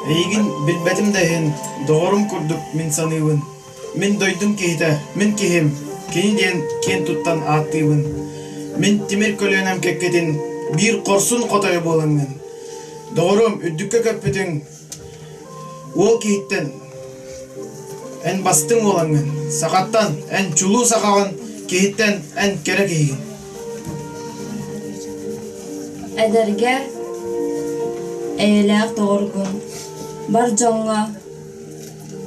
Эйигин билбэтим да иһин, доҕорум курдук мин саныыбын. Мин дойдум киһитэ, мин киһим, кини диэн киэн туттан ааттыыбын. Мин тимир көлүөнэм кэккэтин биир хорсун хотойо буолаҥҥын. Доҕорум, үрдүккэ көппүтүҥ, уол киһиттэн эн бастыҥ уолаҥҥын, сахаттан эн чулуу сахаҕын, киһиттэн эн кэрэ киһигин. Эдэргэ эйэлээх доҕоргун, бар дьоҥҥо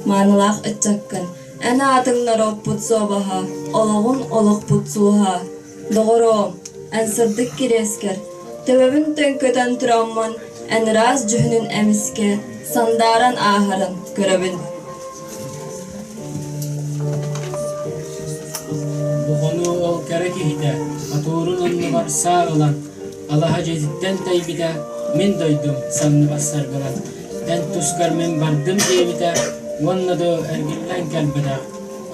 маанылаах ыччаккын, эн аатыҥ норуоппут суобаһа, олоҕун олохпут суоһа. Доҕоруом, эн сырдык кириэскэр, төбөбүн төҥкөтөн тураммын, эн ыраас дьүһүнүн эмискэ сандааран ааһарын көрөбүн. Бу хонуу ол кэрэ киһитэ, хотуурун оннугар саа ылан, алаһа дьиэтиттэн тэйбитэ, мин дойдум санныбар саргылан, эн тускар мин бардым диэбитэ уонна да эргиллэн кэлбэтэх.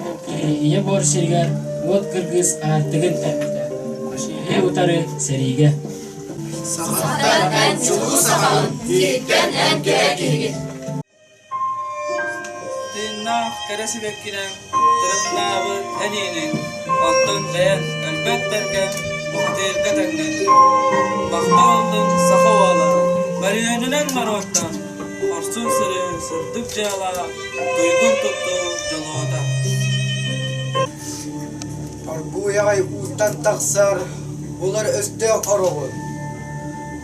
Ол киһи ийэ буор сиригэр уот кыргыс аартыгын тэппитэ, фашиһы утары сэриигэ. Сахаттан эн чулуу сахаҕын, киһиттэн эн кэрэ киһигин. Тыыннаах кэрэ сибэккинэн тырымнаабыт эн иэниҥ, оттон бэйэҥ өлбөт бэргэн бухатыырга тэҥнэн. Махтал ыллын саха уола, мөрүөнүнэн норуоттан, хорсун сырыы, сырдык дьыала, туйгун туттуу дьолуота. Оргууй аҕай ууттан тахсар булар өстөөх хороҕун,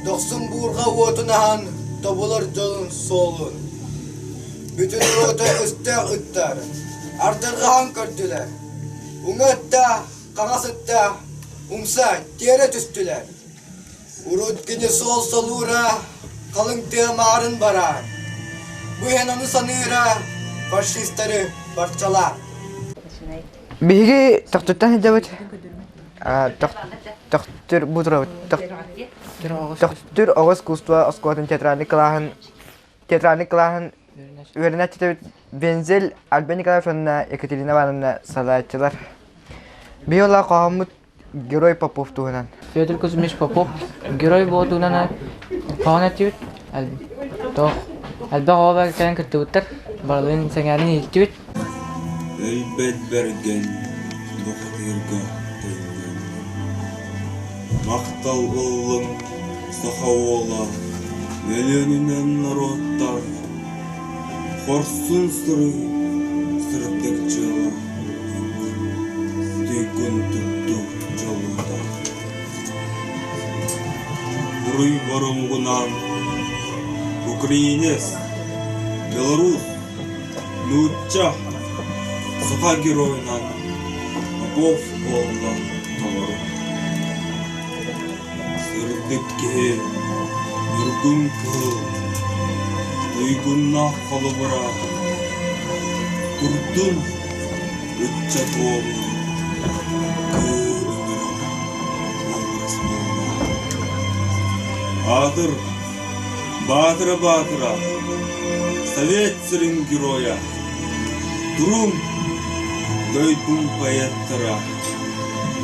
дохсун буурҕа уотун аһан тобулар дьолун суолун. Бүтүн рота өстөөх ыттар, ардырҕаһан көрдүлэр. Уҥа ытта, хаҥас ытта, умса тиэрэ түстүлэр. Урут кини суол солуура, халыҥ тыа маарын бараар. Бу иһэн ону саныыра, фашистары барчалаар. Биһиги Төхтүртэн сылдьабыт. Төхтүр бу турабыт. Төхтүр оҕо искусство оскуолатын театральный кылааһын театральный кылааһын үөрэнээччитэбит Вензель Альбина Николаевич уонна Екатерина Ивановна салайааччылар. Биһи ола хоһооммут Герой Попов туһунан. Федор Кузьмич Попов Герой буолуутунан хоһоон эттибит. Туох элбэх оҕо кэлэн кыттыбыттар. Барыларын сэҥээрин иһиттибит. Өлбөт бэргэн бухатыырга тэҥнэн Махтал ыллым саха уола мөлүйүөнүнэн норуоттар Хорсун сырыы сырдык дьыала Туйгун туттуу дьолуота Буруй боруҥгунаан Украинец, белорус, нуучча, саха геройунан Попов буолла толору. Сырдык киһи ньургун кыһыл, туйгуннаах холобура Турдун ыччат уолун кыы ыҥырар уобарас буолла. Аатыр, баатыра-баатыра, Совет сирин геройа, Туруҥ, дойдум поэттара!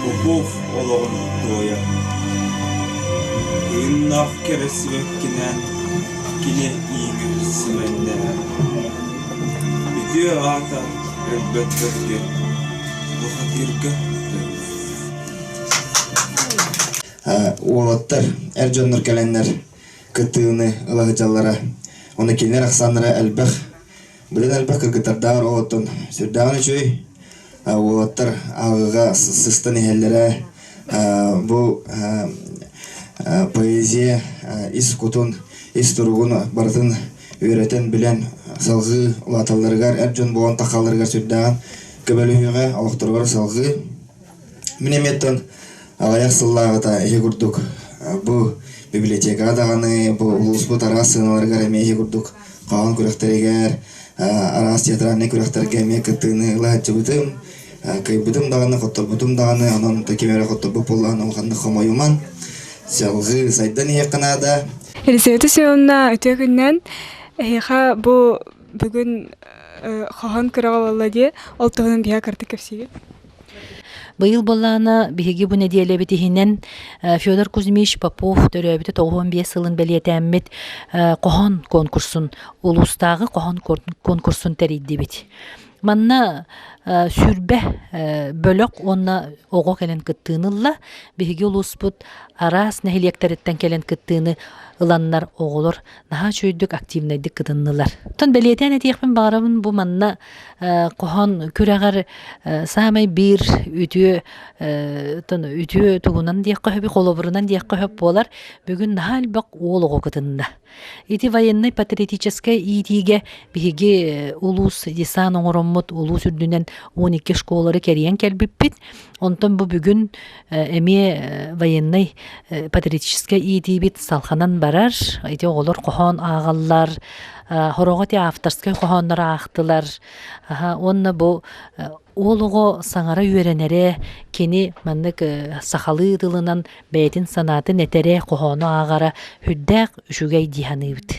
Попов олоҕун туойа Тыыннаах кэрэ сибэккинэн кини ииҥэр симэннэ Үтүө аата өлбөттөргө бухатыырга Уолаттар, эр дьоннор кэлэннэр кыттыыны ыла сылдьаллара. Уонна кинилэр ахсааннара элбэх. Билин элбэх кыргыттардаах оҕоттон сүрдээҕин үчүгэй. Уолаттар ааҕыыга сыстан иһэллэрэ бу поэзия ис кутун, ис туругун барытын үөрэтэн, билэн салҕыы улааталларыгар, эр дьон буолан таххалларыгар сүрдээҕин көмөлөһүөҕэ, олохторугар салҕыы. Мин эмиэттэн аҕыйах сыллааҕыта иһи курдук бу библиотекаҕа даҕаны, бу улууспут араас сыаналарыгар эмиэ иһи курдук хоһоон күрэхтэригэр, араас театральнай күрэхтэргэ эмиэ кыттыыны ыла сылдьыбытым. Кыайбытым даҕаны, хотторбутум даҕаны, онон ким эрэ хотторбут буоллаҕына улаханнык хомойуман, салҕыы сайдан иһиэххэ наада. Елизавета Семеновна, үтүө күнүнэн! Эһиэхэ бу бүгүн хоһоон күрэҕэ буолла дии, ол туһунан биһиэхэ кыратык кэпсиигит. Быйыл буоллаҕына биһиги бу нэдиэлэбит иһинэн Федор Кузьмич Попов төрөөбүтэ 95 сылын бэлиэтээммит хоһоон конкурсун, улуустааҕы хоһоон конкурсун тэрийдибит. Манна сүүрбэ бөлөх уонна оҕо кэлэн кыттыыны ылла. Биһиги улууспут араас нэһилиэктэриттэн кэлэн кыттыыны ыланнар оҕолор наһаа үчүгэйдик активнайдык кытыннылар. Оттон бэлиэтээн этиэхпин баҕарабын бу манна хоһоон күрэҕэр саамай биир үтүө үтүө тугунан диэххэ сөбүй холобурунан диэххэ сөп буолар бүгүн наһаа элбэх уол оҕо кытынна. Ити военнай патриотическай иитиигэ биһиги улуус десант оҥороммут улуус үрдүнэн 12 школары кэрийэн кэлбиппит. Онтон бу бүгүн эмиэ военнай патриотическай иитиибит салханан барар. Ити оҕолор хоһоон ааҕаллар, хороҕо ити авторскай хоһооннору аахтылар. Уонна бу уол оҕо саҥара үөрэнэрэ, кини маннык сахалыы тылынан бэйэтин санаатын этэрэ, хоһоону ааҕара сүрдээх үчүгэй дии саныыбыт.